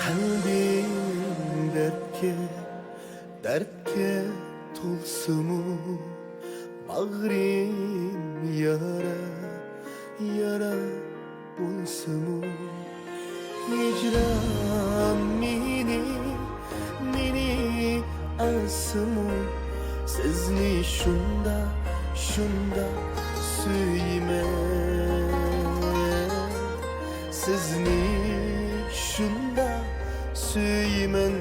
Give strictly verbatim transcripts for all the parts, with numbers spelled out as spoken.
قەلبىم دەردكە، دەردكە تولسىمۇ، باغرىم يارا، يارا بولسىمۇ، ھىجران مېنى، مېنى ئاسىمۇ، سىزنى شۇنداق، شۇنداق سۆيىمەن. سىزنى شۇنداق سۆيىمەن.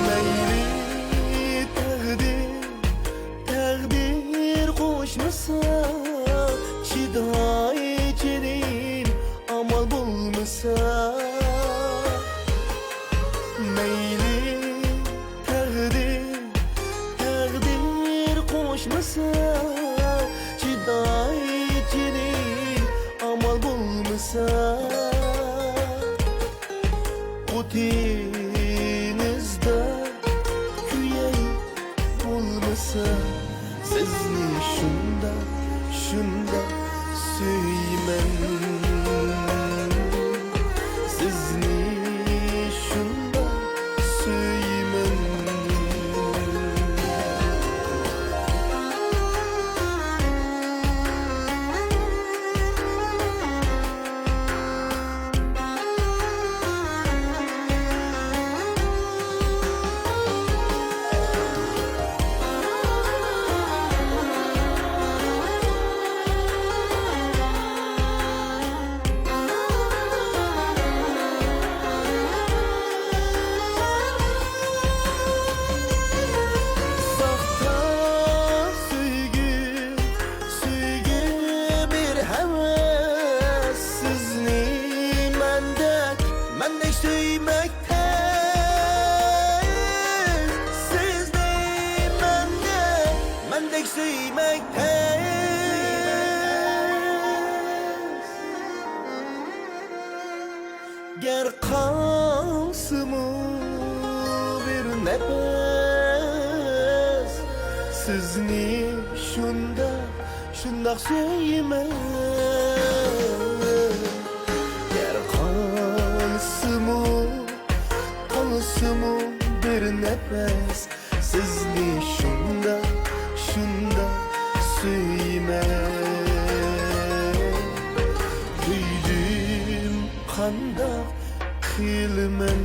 مەيلى تەقدىر، تەقدىر قوشمىسا، چىداي جېنىم ئامال بولمىسا. مەيلى تەقدىر، تەقدىر قوشمىسا، چىداي جېنىم ئامال بولمىسا. ئوتىڭىزدا كۆيەي بولمىسا، سىزنى شۇنداق، شۇنداق سۆيىمەن. سىزنى شۇنداق سۆيىمەن. ساختا سۆيگۈ، سۆيگۈ بىر ھەۋەس. سىزنى مەندەك، مەندەك سۆيمەك تەس. سىزنى مەندەك، مەندەك سۆيمەك تەس. گەر قالسىمۇ بىر نەپەس، سىزنى شۇنداق، شۇنداق سۆيىمەن. گەر قالسىمۇ، قالسىمۇ بىر نەپەس، سىزنى شۇنداق، شۇنداق سۆيىمەن. كۆيدۈم، قانداق قىلىمەن؟